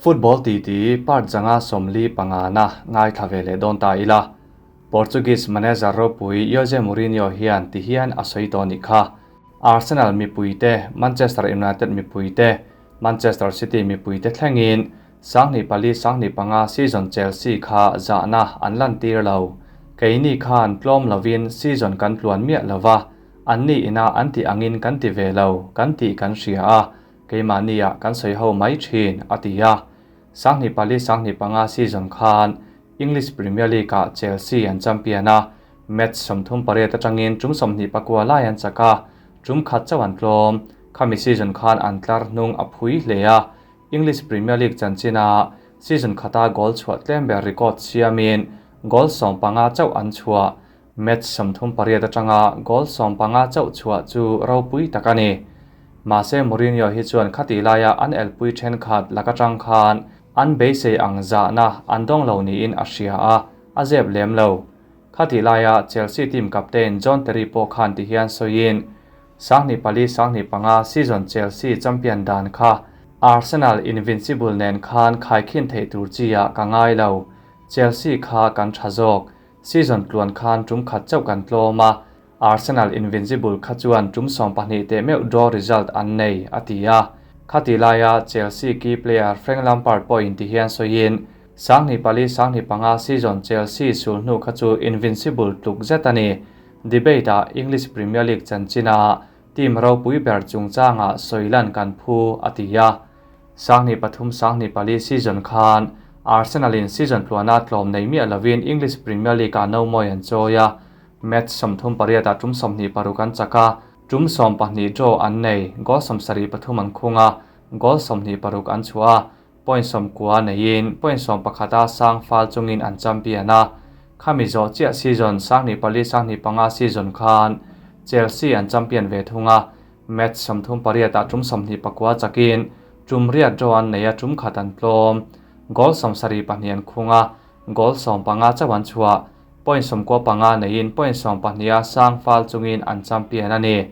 Football titi part 55 na ngaithla ve leh dawn ta ila. Portuguese manager ropui Jose Mourinho hian ti hian a sawi tawh nih kha. Arsenal mipuite, Manchester United mipuite, Manchester City mipuite thlengin 2004 2005 season Chelsea kha zahna an lantir lo. Keini khan tlawm lovin season kan tluan miah lova, anni ina an ti angin kan ti ve lo, kan tih kan hria a, keimahnia kan sawi ho mai thin, a ti a. 2004 2005 season khan English Premier League-ah Chelsea an champion a, match 38 atangin tum 29 lai an chak a, tum khat chauh an tlawm. Khami season khan an tlar hnung a phui hle a, English Premier League chanchina season khata goal chhuah tlem ber record siamin goal 15 chauh an chhuah. Match 38 atanga goal 15 chauh chhuah chu ropui tak a ni. Mahse Mourinho hi chuan khati laia an elpui thenkhat laka tang khan an beisei ang zahna an dawng lo niin a hria a, a zep lem lo. Khati laia Chelsea team captain John Terry pawh khan ti hian sawiin 2004 2005 season Chelsea champion dan kha Arsenal invincible nen khan khaikhin thei tur chi ah ka ngai lo. Chelsea kha kan tha zawk. Season tluan khan tum khat chauh kan tlawm a, Arsenal invincible kha chuan tum 12 te meuh draw result an nei, a ti a. Khati laia Chelsea key player Frank Lampard pawhin ti hian sawiin 2004 2005 season Chelsea sul hnu kha chu invincible tluk zet a ni. Debate a English Premier League chanchina team ropui ber chungchanga sawilan kan phu, a ti a. 2003 2004 season khan Arsenal in season tluana tlawm nei miah lovin English Premier League ah no mawi an chawi a, match 38 ah tum 26 an chak a, tum 12 draw an nei, goal 73 an khung a, goal 26 an chhuah a, point 90 neiin point 11 a sang fal chungin an champion a. Khami zawh chiah season 2004 2005 season khan Chelsea an champion ve thung a, match 38 ah tum 29 chakin tum riat draw an nei a, tum khat an tlawm, goal 72 an khung a, goal 15 chauh an chhuah, point 95 neiin point 12 a sang fal chungin an champion a ni.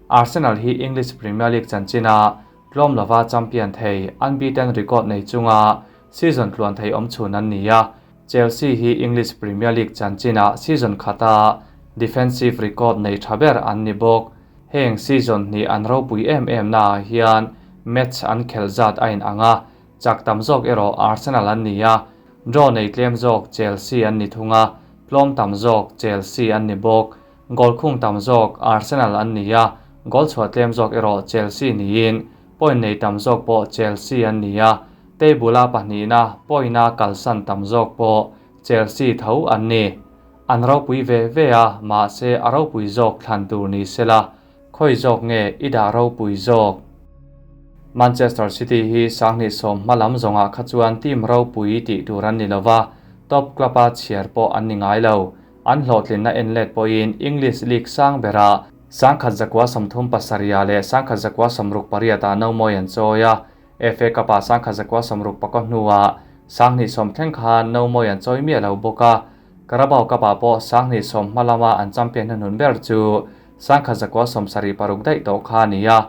Arsenal hi English Premier League chanchina tlawm lova champion thei unbeaten record nei chunga season tluan thei awm chhun an ni a. Chelsea hi English Premier League chanchina season khata defensive record nei tha ber an ni bawk. Heng season ni an ropui em em na hian match an khel zat a in anga, chak tam zawk erawh Arsenal an ni a, draw nei tlem zawk Chelsea an ni thunga, tlawm tam zawk Chelsea an ni bawk. Goal khung tam zawk Arsenal an ni a, goal chhuah tlem zawk erawh Chelsea niin point nei tam zawk pawh Chelsea an ni a, table a pahnihna point a kalsan tam zawk pawh Chelsea tho an ni. An ropui ve ve a, mahse a ropui zawk thlan tur ni sela, khawi zawk nge i dah ropui zawk? Manchester City hi 2010 hmalam zawnga kha chuan team ropui tih tur an ni lova, top club a chhiar pawh an ni ngai lo. An hlawhtlinna en let pawhin English League sang bera 1937 leh 1968 ah no mawi an chawi a, FA Cup ah 1969 hnuah 2010 thleng khan no mawi an chawi miah lo bawk a. Carabao Cup ah pawh 2010 hmalama an champion hnuhnun ber chu 1976 daih tawh kha a ni a.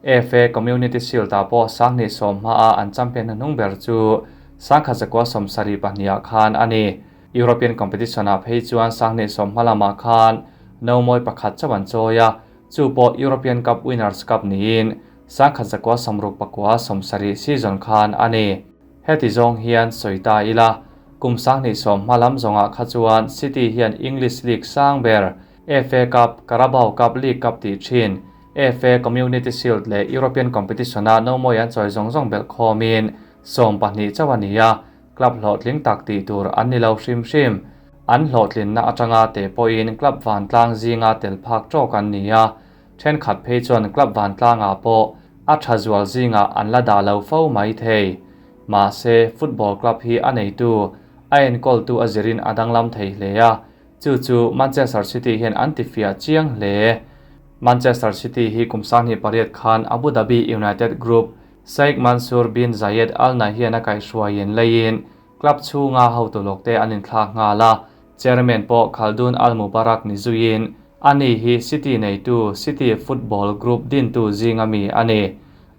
FA Community Shield ah pawh 2010 hmaa an champion hnuhnung ber chu 1972 ah khan a ni. European competition ah phei chuan 2010 hmalama khan no mawi pakhat chauh an chawi a, chu pawh European Cup Winners' Cup niin 1969 70 season khan a ni. Heti zawng hian sawi ta ila, kum 2010 hmalam zawnga kha chuan City hian English League sang ber FA Cup, Carabao Cup, League Cup tih thin, FA Community Shield leh European competition ah no mawi an chawi zawng zawng belh khawmin 12 chauh a ni a, club hlawhtling tak tih tur an ni lo hrim hrim. An hlawhtlinna atanga te pawhin club vantlang zinga tel phak tawk an ni a, thenkhat phei chuan club vantlangah pawh a tha zual zinga an la dah lo fo mai thei. Mahse football club hi a neitu a enkawltu a zirin a danglam thei hle a, chu chu Manchester City hian an tifiah chiang hle. Manchester City hi kum 2008 khan Abu Dhabi United Group Sheikh Mansour bin Zayed Al Nahyan a kaihhruaiin leiin club chhunga hotulawk te an inthlak nghal a, chairman pawh Khaldoon Al Mubarak ni zuiin ani hi City neitu City Football Group dintu zinga mi a ni.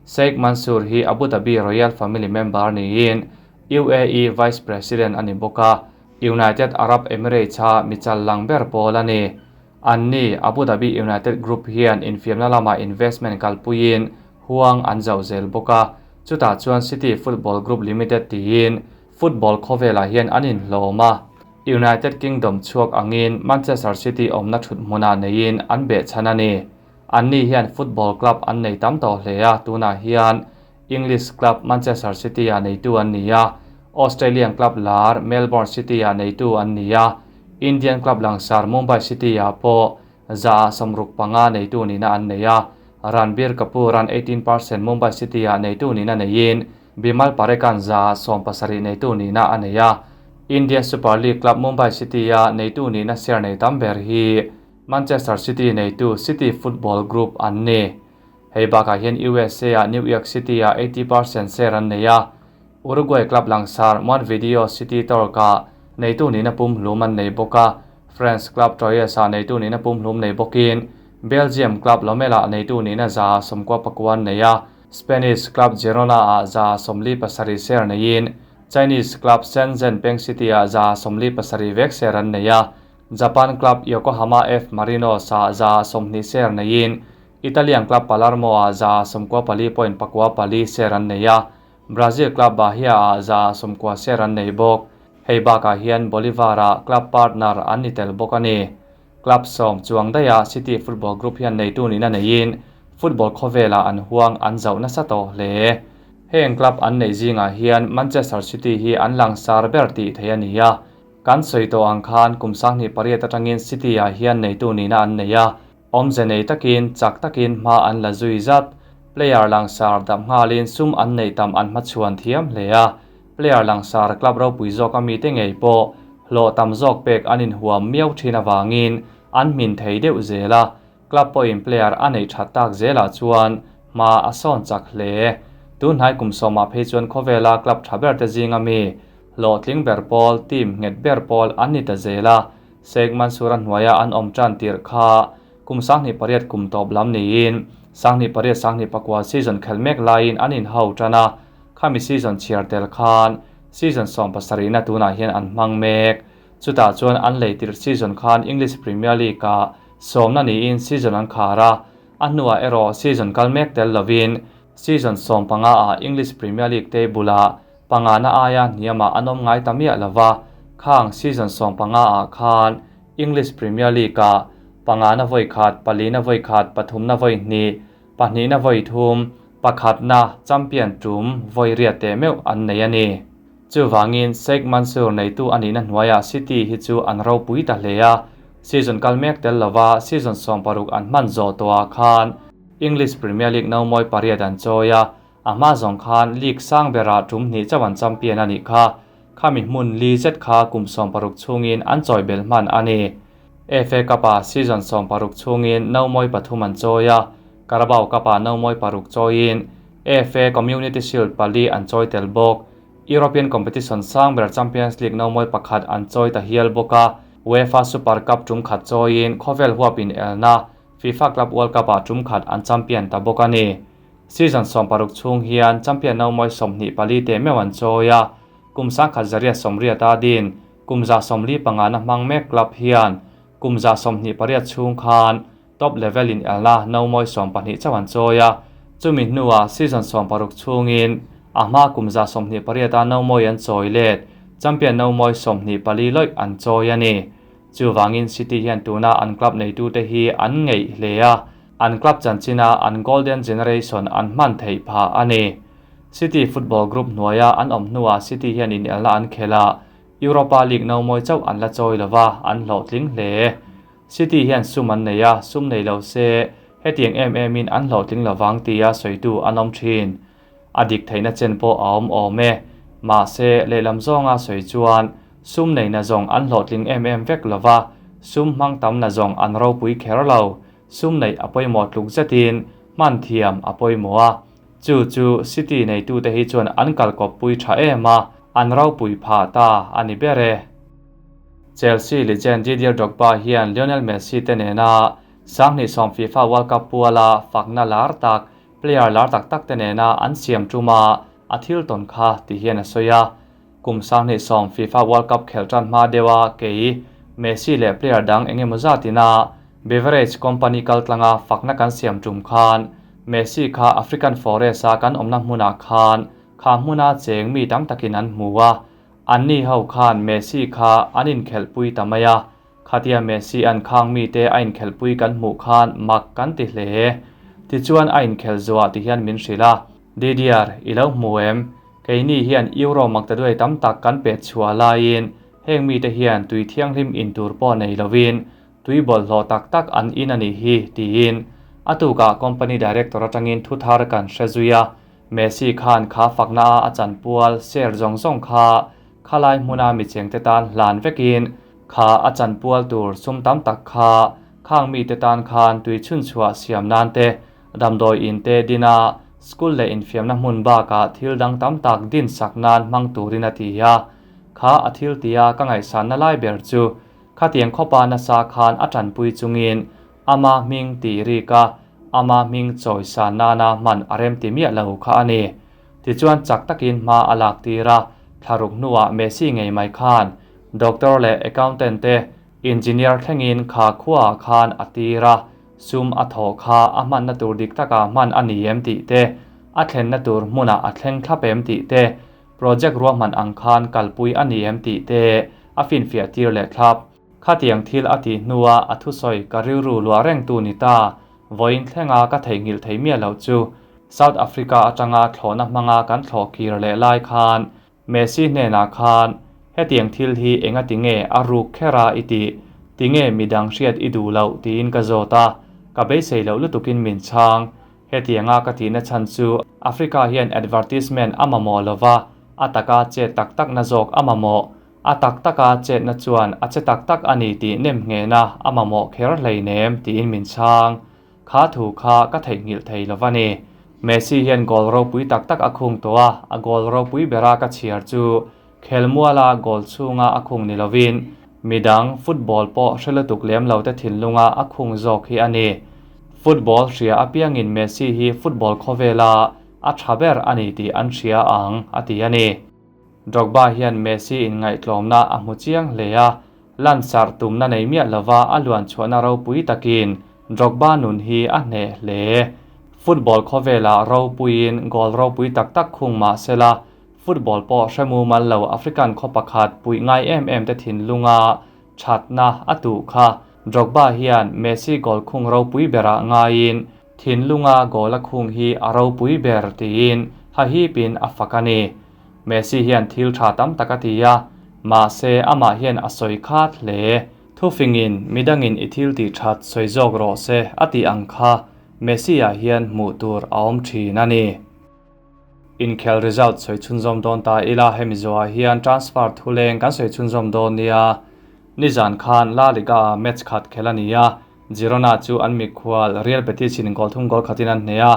Sheikh Mansour hi Abu Dhabi Royal Family member niin UAE Vice President a ni bawk a, United Arab Emirates-a michal lang ber pawl a ni. Anni, Abu Dhabi United Group hian infiamna lamah investment kalpuiin huang an zauh zel bawk a, chutah chuan City Football Group Limited tiin football khawvelah hian an inhlawm a. United Kingdom chhuak angin Manchester City awmna thut hmunah neiin an behchhan a ni. Anni hian football club an nei tam tawh hle a, tunah hian English club Manchester City-ah neitu an ni a, Australian club lar Melbourne City-ah neitu an ni a, Indian club langsar Mumbai City-ah pawh zaah 65 neitu nihna an nei a, Ranbir Kapoor-a'n 18% Mumbai City-ah neitu nihna neiin Bimal Parekh-a'n zaah 70 neitu nihna a nei a. Indian Super League club Mumbai City-a neitu nihna share nei tam ber hi Manchester City neitu City Football Group an ni. Hei bakah hian USA-ah New York City-ah 80% share an nei a, Uruguay club langsar Montevideo City Torque-ah neitu nihna pumhlum an nei bawk a, France club Troyes-ah neitu nihna pumhlum nei bawkin Belgium club Lomel-ah neitu nihna 99% an nei a, Spanish club Girona-ah 47% share neiin Chinese club Shenzhen Peng City-ah 47% vek share an nei a, Japan club Yokohama F Marinos-ah 20% share neiin Italian club Palermo-ah 94.94 share an nei a, Brazil club Bahia-ah 90% share an nei bawk. Hei bakah hian Bolivar-ah club partner an ni tel bawk a ni. Club sawm chuang daiha City Football Group hian neitu nihna neiin football khawvelah an huang an zauh nasa tawh hle. Heng club an neih zingah hian Manchester City hi an langsar ber tih theih a ni a. Kan sawi tawh ang khan kum 2008 atangin City-ah hian neitu nihna an nei a, Awmze nei takin, chak takin hma an la zui zat. Player langsar dap nghalin sum an neih tam an hmachhuan thiam hle a. Player langsar club ropui zawk a mite ngei pawh hlawh tam zawk pek an inhuam miau thin avangin an hmin thei deuh zel a. Club pawhin player a neih that tak zelah chuan hma a sawn chak hle. Tunhnai kum sawmah phei chuan khawvela club tha ber te zinga mi hlawhtling ber pawl, team nghet ber pawl an ni ta zel a. Sheikh Mansour-a hnuaia an awm tan tirh kha kum 28 kum tawp lam niin 28 29 season khelh mek laiin an inhau tan a, khami season chhiar tel khan season 17na tunah hian an hmang mek. Chutah chuan an lei tirh season khan English Premier League-ah sawmna niin season an khar a, a hnuah erawh season kal mek tel lovin season 15-ah English Premier League table-ah pangana aia hniamah an awm ngai ta miah lova, khang season 15-ah khan English Premier League-ah pangana vawi khat, palina vawi khat, pathumna vawi hnih, pahnihna vawi thum, pakhatna champion tum vawi riat teh meuh an nei a ni. Chuvangin Sheikh Mansour neitu a nihna hnuaiah City hi chu an ropui ta hle a, season kal mek tel lova season 16 an hman zawh tawhah khan English Premier League no mawi pariat an chawi a, A hma zawng khan league sang berah tum hnih chauh an champion a nih kha. Khami hmun li zet kha kum 16 chhungin an chawi bel hman a ni. FA Cup-ah season 16 chhungin no mawi pathum an chawi a, Carabao Cup-ah no mawi paruk chawiin FA Community Shield pali an chawi tel bawk. European competition sang ber Champions League no mawi pakhat an chawi ta hial bawk a, UEFA Super Cup tum khat chawiin khawvel huap inelna FIFA Club World Cup-ah tum khat an champion ta bawk a ni. Season 16 chhung hian champion no mawi 24 teh meuh an chawi a, kum 1980 a din kum 45 na hmang mek club hian kum 28 chhung khan top level in elna no mawi 12 chauh an chawi a, chumi hnuah season 16 chhungin a hma kum 28 a no mawi an chawi let champion no mawi 24 lawih an chawi a ni. Chuvangin City hian tuna an club neitute hi an ngeih hle a, an club chanchina an golden generation an hman theih phah a ni. City Football Group hnuaia an awm hnuah City hian inelna an khel a, Europa League no mawi chauh an la chawi lova, an hlawhtling hle. City hian sum an nei a, sum nei lo se hetiang em emin an hlawhtling lovang tia sawitu an awm thin. A dik theihna chen pawh a awm awm e. Mahse, lehlam zawnga sawi chuan sum neihna zawng an hlawhtling em em vek lova, sum hmang tamna zawng an ropui kher lo. Sum neih a pawimawh tluk zetin hman thiam a pawimawh a. Chu chu City neitute hi chuan an kalkawppui tha em a, an ropui phah ta a ni ber e. Chelsea legend Didier Drogba hian Lionel Messi te nena 2010 FIFA World Cup puala fakna lar tak. player lar tak tak te nena an siam tuma a thil tawn kha ti hian a sawi a. Kum 2010 FIFA World Cup khelh tan hma deuha kei Messi leh player dang eng emaw zatina beverage company kaltlanga fakna kan siam tum khan Messi kha African forest-a kan awmna hmunah khan kha hmuna cheng mi tam takin an hmu a, anni ho khan Messi kha an inkhelhpui ta mai a, khatia Messi an khang mite a inkhelhpui kan hmuh khan mak kan ti hle. Tichuan a inkhelh zuah ti hian min hrilh a, Didier, i lo hmu em? Keini hian Euro maktaduai tam tak kan pet chhuah laiin heng mite hian tui thianghlim in tur pawh nei lovin tui bawlhhlawh tak tak an in a nih hi, tiin a tukah company director atangin thu thar kan hre zui a. Messi khan kha fakna a a chanpual share zawng zawng kha khalai hmuna michengte tan hlan vekin kha a chanpual tur sum tam tak kha khang mite tan khan tui chhunchhuah siam nan te damdawi in te din a, school leh infiamna hmun bakah thil dang tam tak din sak nan hmang turin a ti a. Kha a thil tia ka ngaihsanna lai ber chu khatiang khawpa nasa khan a tanpui chungin ama hming tih rik a, ama hming chawisan nana hman a rem ti miah lo kha a ni. Tichuan chak takin hma a lak tir a, thlaruk hnuah Messi ngei mai khan doctor leh accountant te engineer thlengin kha khuaah khan a tir a, sum a thawh kha a hmanna tur dik takah hman a ni em tih te, a thlenna tur hmunah a thleng thlap em tih te, project ruahman ang khan kalpui a ni em tih te a finfiah tir leh thlap. Khatiang thil a tih hnua a thusawi ka rilru luah rengtu ni ta, vawiin thlenga ka theihnghilh thei miah loh chu South Africa atanga thlawhna hmanga kan thlawh kir leh lai khan Messi hnenah khan hetiang thil hi enga tinge a ruk kher a i tih, tinge midang hriat i duh loh tiin ka zawt a, ka beisei loh lutukin min chhang. Hetianga ka tihna chhan chu Africa hian advertisement a mamawh lova, a taka chet tak takna zawk a mamawh. A tak taka chetna chuan a che tak tak a ni tih nem nghehna a mamawh kher hleinem tiin min chhang. Kha thu kha ka theihnghilh thei lo va ni. Messi hian goal ropui tak tak a khung tawh a, a goal ropui bera ka chhiar chu khelmuala goal chhunga a khung ni lovin midang football pawh hre lutuk lem lo te thinlunga a khung zawk hi a ni. Football hria apiangin Messi hi football khawvela a tha ber a ni tih an hria ang, a ti a ni. Drogba hian Messi inngaihtlawmna a hmu chiang hle a, lansarh tumna nei miah lova a luan chhuahna ropui takin Drogba nun hi a hneh hle. Football khawvelah ropuiin goal ropui tak tak khung mah sela, football pawh hre mumal lo African khaw pakhat puih ngai em em te thinlunga thatna a tuh kha Drogba hian Messi goal khung ropui berah ngaiin thinlunga goal a khung hi a ropui ber tiin hahipin a fak a ni. Messi hian thil tha tam tak a ti a, mahse amah hian a sawi khat hle. Thufingin midangin i thil tih that sawi zawk rawh se a tih ang kha Messi-ah hian hmuh tur a awm thin a ni. Inkhel result sawi chhunzawm dawn ta ila, hemi zawhah hian transfer thuleng kan sawi chhunzawm dawn nia. Nizan khan La Liga-ah match khat khelh a ni a, Girona chu an mikhual Real Betis-in goal thum goal khatin an hneh a,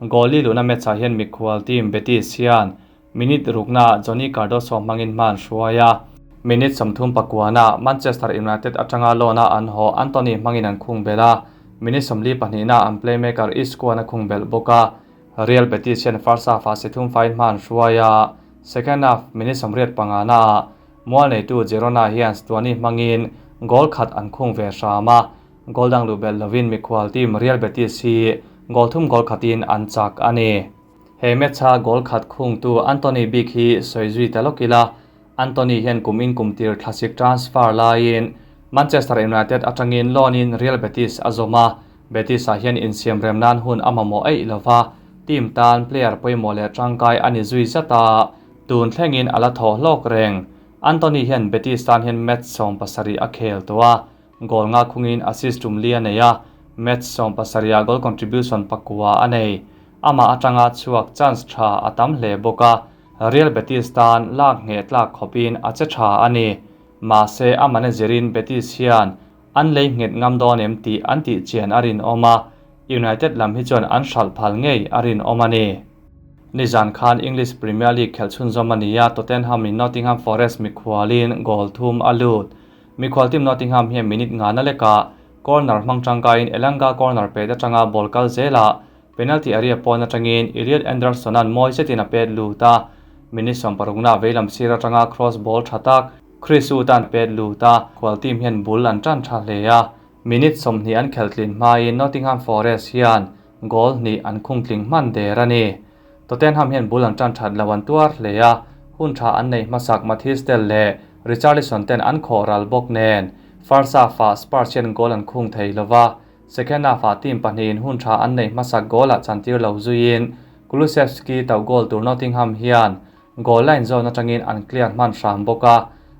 Goal li luhna match-ah hian mikhual team Betis hian minute ruknaah Johnny Cardoso hmangin hma an hruai a. Minute 39 ah Manchester United atanga loan-a an haw Antony hmangin an khung belh a, minute 42 ah an playmaker Isco-a'n a khung belh bawk a. Real Betis hian first half-ah si thum faiin hma an hruai a, second half minute 85 naah mual neitu Girona hian Stuani hmangin goal khat an khung ve hram a. Goal dang luh belh lovin mikhual team Real Betis hi goal thum goal khatin an chak a ni. He match-a goal khat khungtu Antony bik hi sawi zui ta lawk ila, Antony hian kum in kum tir thlasik transfer laiin Manchester United atangin loan-in Real Betis a zawm a, Betis-ah hian insiam rem nan hun a mamawh eih lova, team tan player pawimawh leh tangkai a ni zui zat a, tun thlengin a la thaw hlawk reng. Antony hian Betis tan hian match 17 a khel tawh a, Goal nga khungin assist tum li a nei a, match 17 ah goal contribution pakua a nei. Amah atanga chhuak chance tha a tam hle bawk a, Real Betis tan lak ngheh tlak khawpin a che tha a ni. Mahse a manager-in Betis hian an lei nghet ngam dawn em tih an tih chian a rinawm a, United lam hi chuan an hralh phal ngei a rinawm a ni. Nizan khan English Premier League khelh chhunzawm a ni a, Tottenham in Nottingham Forest mikhualin goal thum a lut. Mikhual team Nottingham hian minute ngana lekah corner hmang tangkaiin Elanga corner pet atanga ball kal zelah Penalty area pawn atangin Elliot Anderson-a'n mawi zetin a pet lut a, minute sawmparukna veilam sir atanga cross ball tha tak Chris Wood-a'n pet lut a, khual team hian bul an tan tha hle a. Minute 20 an khelh tlin hmain Nottingham Forest hian goal hnih an khung tling hman der a ni. Tottenham hian bul an tan that lo an tuar hle a, hun tha an neih hmasak Mathys Tel leh Richarlison ten an khawh ral bawk nen first half-ah Spurs hian goal an khung thei lo va, second half-ah team pahnihin hun tha an neih hmasak goal-ah chantir lo zuiin Kulusevski tauh goal tur Nottingham hian goal line zawn atangin an clear hman hram bawk a,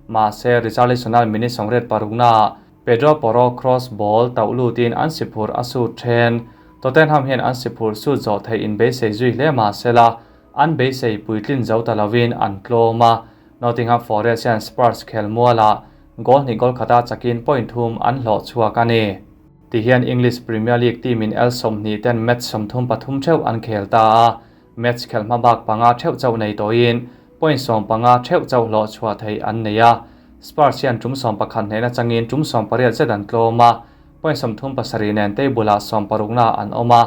mahse Richarlison-a'n minute 86 naah Pedro Porro cross ball tauh lutin an si phurh a sut then. Tottenham hian an si phurh sut zawh theih in beisei zui hle mahsela an beisei puitlin zo ta lovin an tlawm a. Nottingham Forest hian Spurs khel mualah goal hnih goal khata chakin point thum an hlawh chhuak a ni. Tihian English Premier League team in el 20 ten match 33 theuh an khel ta a, match khel hma bak panga theuh chauh nei tawhin point 15 theuh chauh hlawh chhuah thei an nei a. Spurs hian tum 11 hnehna changin tum 18 zet an tlawm a, point 37 nen table-ah 60 na an awm a.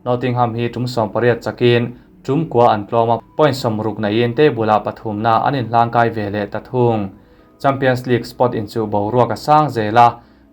Nottingham hi tum 18 chakin tum kua an tlawm a, point 60 neiin table-ah pathum na an inhlangkai ve leh ta thung. Champions League spot in chu boruak a sang zel a,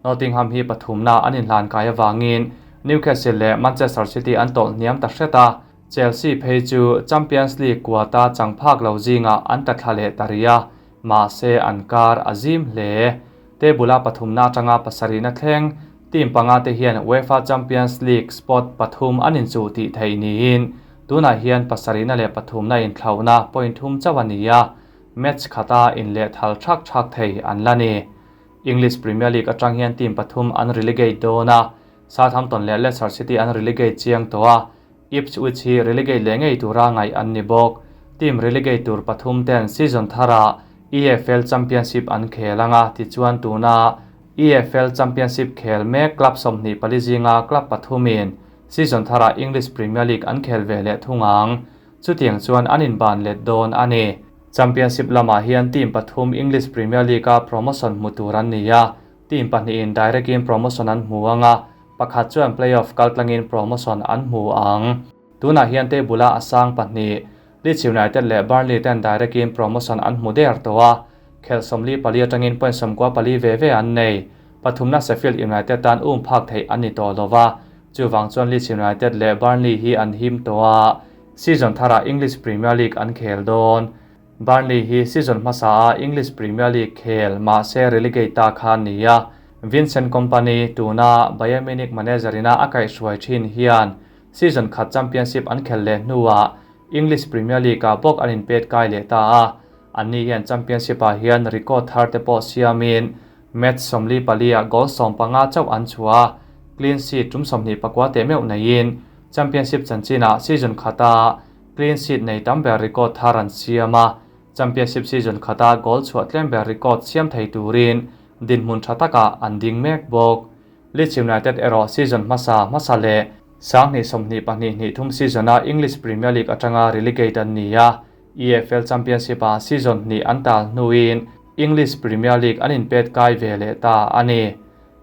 Nottingham hi pathum na an inhlankai awangin Newcastle leh Manchester City an tawlh hniam ta hret a, Chelsea phei chu Champions League quota changphak lo zinga an ta thla leh ta ria, mahse an kar a zim hle. Table-a pathum na atanga pasarih na thleng team panga te hian UEFA Champions League spot pathum an inchuh tih theih niin tunah hian pasarih na leh pathum na inthlauhna point thum chauh a ni a, match khata in leh thal thak thak thei an la ni. English Premier League atang hian team pathum an relegate dawn a, Southampton leh Leicester City an relegate chiang tawh a, Ipswich hi relegate leh ngei tura ngaih an ni bawk. Team relegate tur pathum ten season thara EFL Championship an khel anga, tichuan tuna EFL Championship khel mek club 24 zinga club pathumin season thara English Premier League an khel ve leh thungang. Chutiang chuan an inban let dawn a ni. Championship lamah hian team pathum English Premier League a promotion hmu tur an ni a, team pahnihin direct in promotion an hmu anga, pakhat chuan playoff kaltlangin promotion an hmu ang. Tunah hian table-a a sang pahnih Leeds United leh Burnley ten direct in promotion an hmu der tawh a, khel 44 atangin point 94 ve ve an nei. Pathumna Sheffield United tan um phak theih an ni tawh lova, chuwang chuan Leeds United leh Burnley hi an him tawh a, season thara English Premier League an khel dawn. Burnley hi season hmasa a English Premier League khel mahse relegate ta khan ni a, Vincent Kompany tuna Bayern Munich manager ina a kaihhruai thin hian season khat championship an khel leh hnuah English Premier League a bawk an inpet kai leh ta a, anni hian championship ah hian record thar te pawh siamin match 44 ah goal 15 chauh an chhuah a, clean sheet tum 29 te meuh neiin championship chanchinah season khata clean sheet nei tam ber record thar an siam a, championship season khata goal chhuah tlem ber record siam thei turin dinhmun tha takah an ding mek bawk. Leeds United erawh season hmasa hmasa leh 2022/23 season a English Premier League atanga relegate an ni a, EFL Championship a season hnih an tal hnuin English Premier League an inpet kai ve leh ta a ni.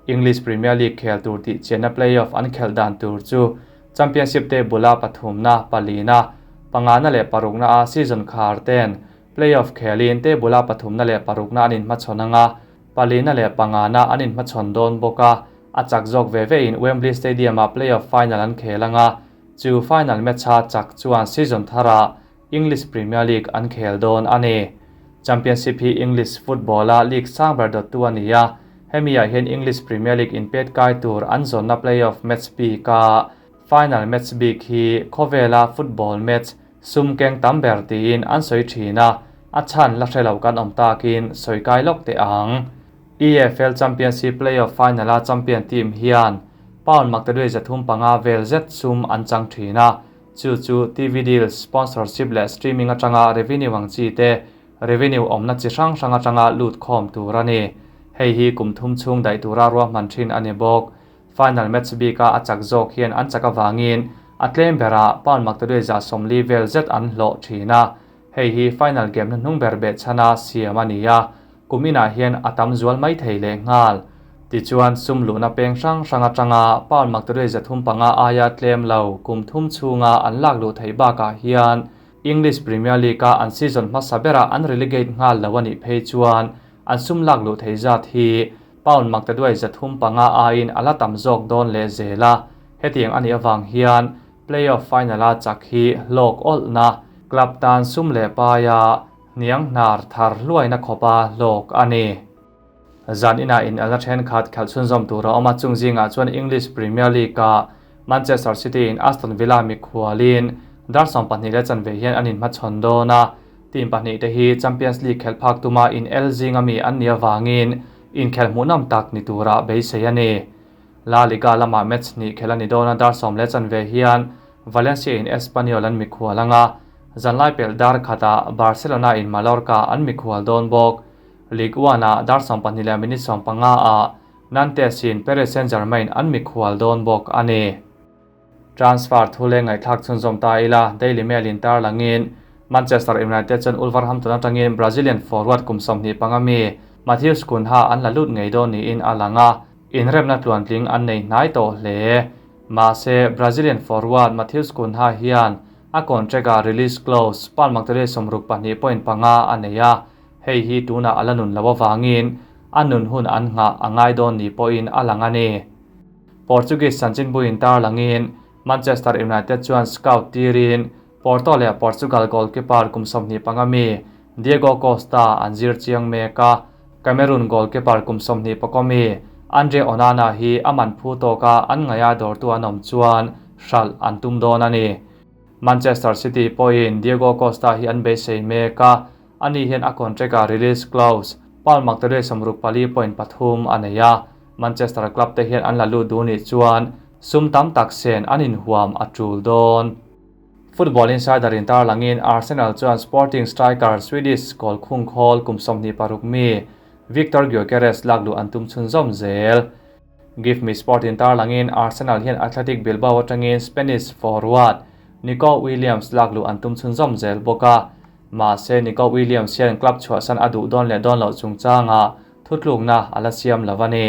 English Premier League khel tur tih chianna playoff an khelh dan tur chu Championship table-a pathumna, palina, pangana leh parukna a season khar ten playoff khelin table-a pathumna leh parukna an inhmachhawn anga, palina leh pangana an inhmachhawn dawn bawk a, a chak zawk ve ve in Wembley Stadium a playoff final an khel anga, chu final match a chak chuan season thara English Premier League an khel dawn a ni. Championship hi English football a league sang ber dawt tu a ni a, hemi ah hian English Premier League inpet kai tur an zawnna playoff match bik a final match bik hi khawvela football match sum keng tam ber tiin an sawi thin a, a chhan la hrelo kan awm takin sawi kai lawk teh ang. EFL Championship playoff final a champion team hian pound maktaduai 305 vel zet sum an chang thin a, chu chu TV deals, sponsorship leh streaming atanga revenue ang chi te revenue awmna chi hrang hrang atanga lut khawm tur a ni. Hei hi kum thum chhung daih tura ruahman thin a ni bawk. Final match bika a chak zawk hian an chak awangin a tlem berah pound maktaduai 140 vel zet an hlawh thin a, hei hi final game hnuhnung ber beh chhana siam a ni a, kum inah hian a tam zual mai thei leh nghal. Tichuan, sum luhna peng hrang hrang atanga pound maktaduai 305 aia tlem lo kum thum chhunga an lak luh theih bakah hian English Premier League-a an season hmasa berah an relegate nghal lo a nih phei chuan an sum lak luh theih zat hi pound maktaduai 305 aiin a la tam zawk dawn leh zel a. Hetiang a nih avang hian play-off final-a chak hi hlawk awlhna club tan sum leh paia hniang hnar thar hluaina khawpa hlawk a ni. Zan inah in alna thenkhat khalh chhunzawm tur a awm a, chung zingah chuan English Premier League-ah Manchester City in Aston Villa mikhualin dar 25:15 hian an inhmachhawn dawn a, team pahnih te hi Champions League khelh phak tuma in el zinga mi an nih avangin inkhelh hmuhnawm tak ni tura beisei a ni. La Liga lamah match hnih khelh a ni dawn a, dar 10:15 hian Valencia in Espanyol an mikhual ang a, zanlai pelh dar khatah Barcelona in Mallorca an mikhual dawn bawk. Ligue 1-ah dar 12 minute 15 ah Nantes in Paris Saint-Germain an mikhual dawn bawk a ni. Transfer thu leh ngaihthlak chhunzawm ta ila, Daily Mail in tar langin Manchester United chuan Wolverhampton atangin Brazilian forward kum 25 mi Matheus Cunha an la lut ngei dawn niin a lang a, inremna tluantling an nei hnai tawh hle. Mahse, Brazilian forward Matheus Cunha hian a contract-ah release clause pound maktaduai 62.5 a nei a, hei hi tunah a la nun lo avangin a nun hun an nghah a ngai dawn ni pawhin a lang a ni. Portuguese chanchinbuin tar langin Manchester United chuan scout tirin Porto leh Portugal goalkeeper kum 25 mi Diego Costa an zir chiang mek a, Cameroon goalkeeper kum 24 mi Andre Onana hi a man phu tawka an ngaia dawrtu an awm chuan hralh an tum dawn a ni. Manchester City pawhin Diego Costa hi an beisei mek a, ani hian a contract-a release clause pound maktaduai 64.3 a nei a, Manchester club te hian an la lut duh nih chuan sum tam tak sen an inhuam a tul dawn. Football Insider in tar langin Arsenal chuan Sporting striker Swedish goal khung khawl kum 26 mi Victor Gyökeres lakluh an tum chhunzawm zel. Give Me Sport in tar langin Arsenal hian Athletic Bilbao atangin Spanish forward Nico Williams lakluh an tum chhunzawm zel bawk a, mahse Nico Williams hian club chhuahsan a duh dawn leh dawn loh chungchanga thutlukna a la siam lo a ni.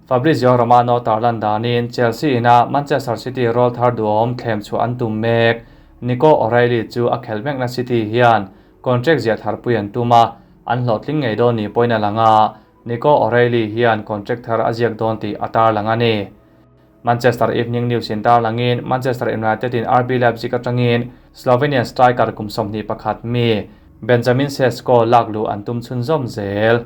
Fabrizio Romano tarlan danin Chelsea ina Manchester City roll thar duhawm thlem chu an tum mek. Nico O'Reilly chu a khel mekna City hian contract zia tharpui an tum a, an hlawhtling ngei dawn ni pawhin a lang a, Nico O'Reilly hian contract thar a ziak dawn tih a tar lang a ni. Manchester Evening News in tar langin Manchester United in RB Leipzig atangin Slovenian striker kum 21 mi Benjamin Sesko lakluh an tum chhunzawm zel.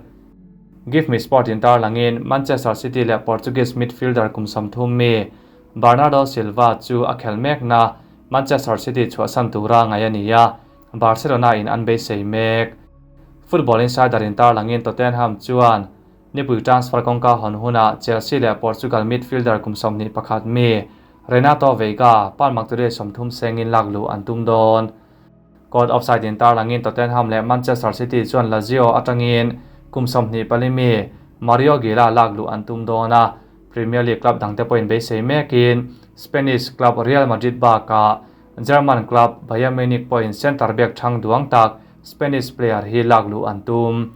Give Me Sport in tar langin Manchester City leh Portuguese midfielder kum 30 mi Bernardo Silva chu a khel mekna Manchester City chhuahsan tura ngai a ni a, Barcelona in an beisei mek. Football Insider in tar langin Tottenham chuan nipui transfer kawngka hawn huna Chelsea leh Portugal midfielder kum 21 mi Renato Veiga pound maktaduai 30 sengin lakluh an tum dawn. Caught Offside in tar langin Tottenham leh Manchester City chuan Lazio atangin kum 24 mi Mario Gila lakluh an tum dawn a, Premier League club dangte pawhin beisei mekin Spanish club Real Madrid bakah German club Bayern Munich pawhin centre back thang duang tak Spanish player hi lakluh an tum.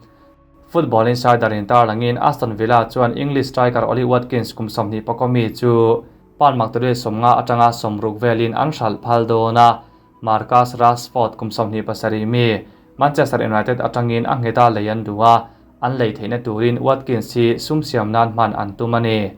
Football Insider in tar langin Aston Villa chuan English striker Ollie Watkins kum 24 mi chu pound maktaduai 50 atanga 60 velin an hralh phal dawn a, Marcus Rashford kum 27 mi Manchester United atangin a ngeta lei an duh a, an lei theihna turin Watkins hi sum siam nan hman an tum a ni.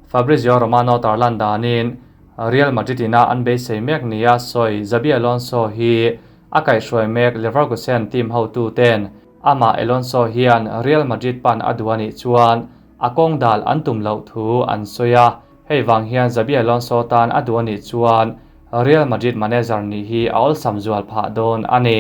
Fabrizio Romano tarlan danin Real Madrid ina an beisei mek nia sawi Xabi Alonso hi a kaihhruai mek Leverkusen team hotu ten ama Alonso hian Real Madrid pan a duh a nih chuan a kawng dal an tum loh thu an sawi a, hei wang hian Xabi Alonso tan a duh a nih chuan Real Madrid manager ni hi a awlsam zual phah dawn a ni.